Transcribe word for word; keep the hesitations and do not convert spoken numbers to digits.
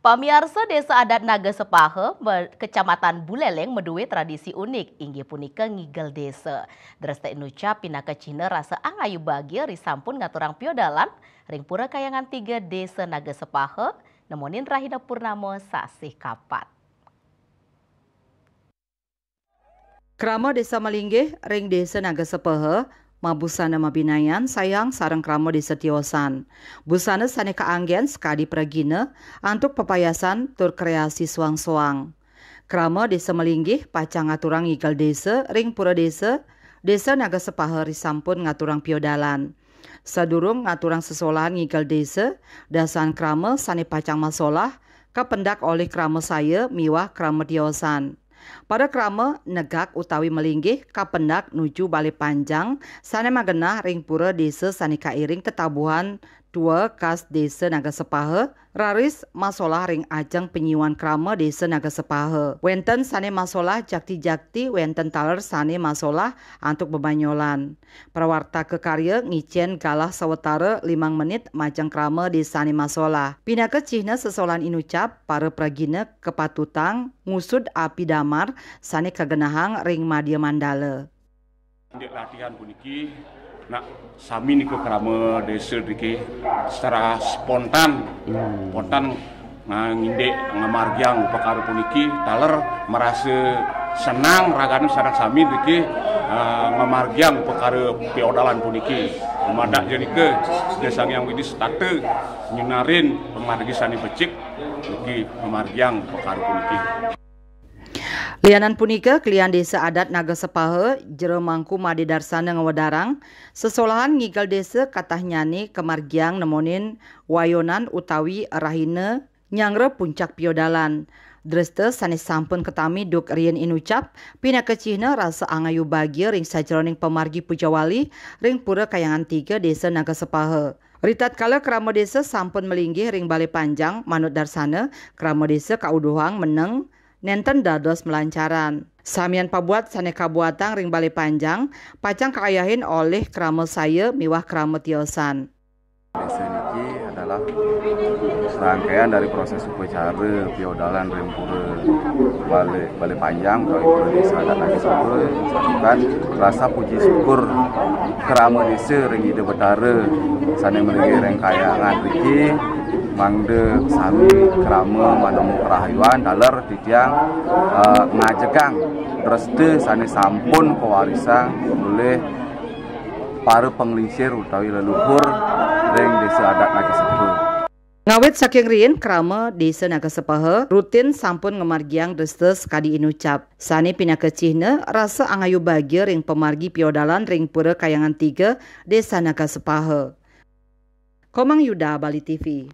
Pamiarsa, Desa Adat Naga Sepaha, me-, Kecamatan Buleleng madué tradisi unik, inggih punika ngigel désa. Dresta inucap pinaka cihna rasa angayu bagia risampun ngaturang piodalan ring Pura Kahyangan Tiga, Desa Naga Sepaha, nemonin rahina purnama sasih Kapat. Krama désa malinggih ring Désa Naga Sepaha, mabusana mabinayan sayang sareng krama désa tiosan. Busana sané kaanggén sakadi pragina antuk pepayasan tur kreasi soang-soang. Krama désa malinggih pacang ngaturang ngigel désa ring pura désa, Désa Naga Sepaha risampun ngaturang piodalan. Sadurung ngaturang sesolahan ngigel désa, dasan krama sané pacang masolah, kapendak olih krama saya miwah krama tiosan. Para krama negak utawi malinggih kapendak nuju balé panjang sané magenah ring pura désa sané kairing tetabuhan tua khas Désa Naga Sepaha, raris masolah ring ajeng panyiuan krama Désa Naga Sepaha. Wénten sané masolah jakti-jakti, wénten taler sané masolah antuk bebanyolan. Prawartaka karya ngicén galah sawatara limang menit majeng krama désané masolah. Pinaka cihna sesolahan inucap, para pragina kapatutang ngusud api damar sané kagenahang ring madya mandala. Indik latihan puniki, nak sami nika krama désa niki secara spontan, spontan ngindik ngamargiang upakara puniki, taler marasa senang ragané sareng sami niki, eh, ngamargiang upakara piodalan puniki. Dumadak janika Ida Sang Hyang Widhi Setata nyinarin pamargi sané becik niki ngamargiang upakara puniki. Lianan punika, kelian Désa Adat Naga Sepaha, Jero Mangku Madé Darsana ngawedarang, sesolahan ngigel désa katahnyané kamargiang nemonin wayonan utawi rahina nyanggra puncak piodalan. Dresta sané sampun katami duk riin inucap, pinaka cihna rasa angayu bagia ring sajeroning pamargi pujawali ring Pura Kahyangan Tiga, Désa Naga Sepaha. Ritatkala krama désa sampun malinggih ring balé panjang, manut darsana, krama désa kauduhang meneng nénten dados malancaran. Samian pabuat sané kabuatang ring balé panjang pacang kaayahin olih krama saya miwah krama tiosan. Désa niki adalah rangkaian dari proses upacara piodalan ring pura balé, balé panjang utawi pura désa adat Naga Sepaha, santukan rasa puji syukur krama désa ring Ida Betara sané malinggih ring kahyangan riki, mangda sami krama manemu karahayuan, taler titiang, eh, ngajegang dresta sané sampun kawarisang olih para panglingsir utawi leluhur ring Désa Adat Naga Sepaha. Ngawit saking riin, krama Désa Naga Sepaha rutin sampun ngamargiang dresta sakadi inucap, sané pinaka cihna rasa angayu bagia ring pamargi piodalan ring Pura Kahyangan Tiga, Désa Naga Sepaha. Komang Yuda, Bali T V.